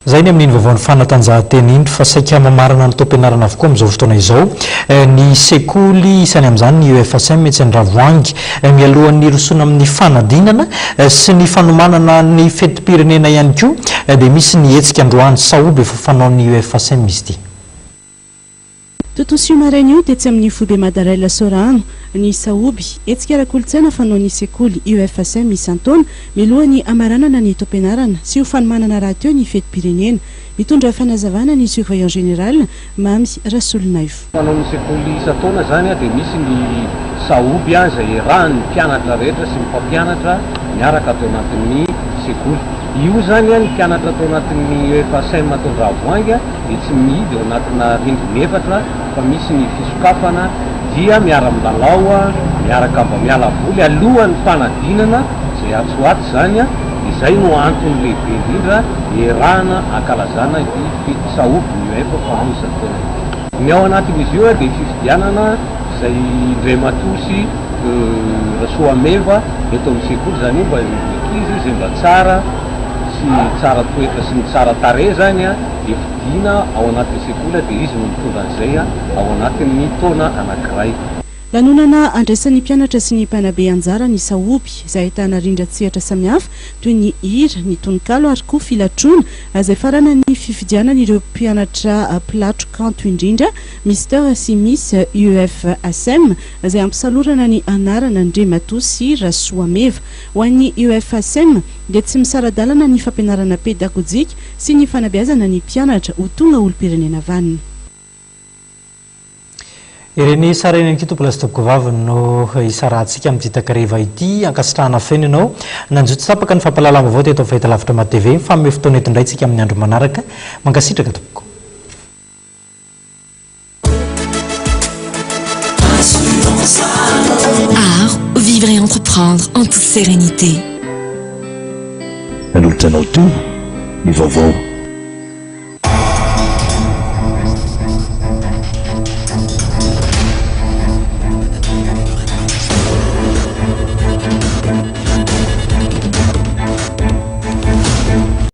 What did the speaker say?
Izay ny amin'iny vaovaon'ny fanatanjahantena iny fa saika mamarana ny taom-pianarana avokoa amin'izao fotoana izao ny sekoly, isany amin'izany ny EFASM etsy Andravoahangy. Mialohan'ny hirosoana amin'ny fanadinana sy ny fanomanana ny fetim-pirenena ihany koa dia misy ny hetsika androany sahoby efa fanaon'ny EFASM izy ity. Tontosa io maraina io tetsy amin'ny foibe Madarel Soarano ny Sahoby, hetsika ara-kolontsaina fanaon'ny sekoly UFSM isan-taona mialohan'ny hamaranana ny taom-pianarana sy ho fanomanana rahateo ny fetim-pirenena. Mitondra fanazavana ny Surveillant Général, Mamy Rasolonaivo. Fanaon'ny sekoly isan-taona izany dia misy ny Sahoby izay iarahan'ny mpianatra rehetra sy ny mpampianatra miaraka ato anatin'ny sekoly. Io izany ny mpianatra ato anatin'ny UFSM ato Andravoahangy. dia tsy mihidy ao anatina rindrina efatra fa misy ny fisokafana dia miara-milalao, miaraka mba miala voly alohan'ny fanadinana izay atsy ho atsy izany, izay no antony lehibe indrindra iarahana ankalazana ity fety sahoby ny UEF fanao isan-taona ity. Ny ao anatin'izy io dia fifidianana izay Ndrematoa sy Rasoameva eto amin'ny sekoly, izany hoe mba ny ankizy izay mba tsara sy tsara toetra sy ny tsara tarehy izany dia fidiana ao anatin'ny sekoly dia izy no mitondra an'izay ao anatin'ny taona anankiray. Lanonana andraisan'ny mpianatra sy ny mpanabe anjara ny Sahoby, izay ahitana rindran-tsehatra samihafa toy ny hira, ny tononkalo ary koa filatroana, izay faranan'ny fifidianana ireo mpianatra mpilatro kanto indrindra, Mister sy Miss UEF-ASEM, izay ampisalorana ny anarana Ndrematoa sy Rasoameva. Ho an'ny UEF-ASEM dia tsy misara-dalana ny fampianarana pedagojika sy ny fanabeazana ny mpianatra ho tonga olom-pirenena vanona. Ireny sary ireny koa tompolahy sy tompokovavy no hisarahantsika amin'ity takariva ity. Ankasitrahana feno ianao. Nanjo tsy tapaka ny fampahalalam-baovao teto amin'ny fahitalavitra Matv. Mifanome fotoana eto indray tsika amin'ny andro manaraka. Mankasitraka tompoko. Art, vivre et entreprendre en toute sérénité. Nanolotra anao teo ny vaovao.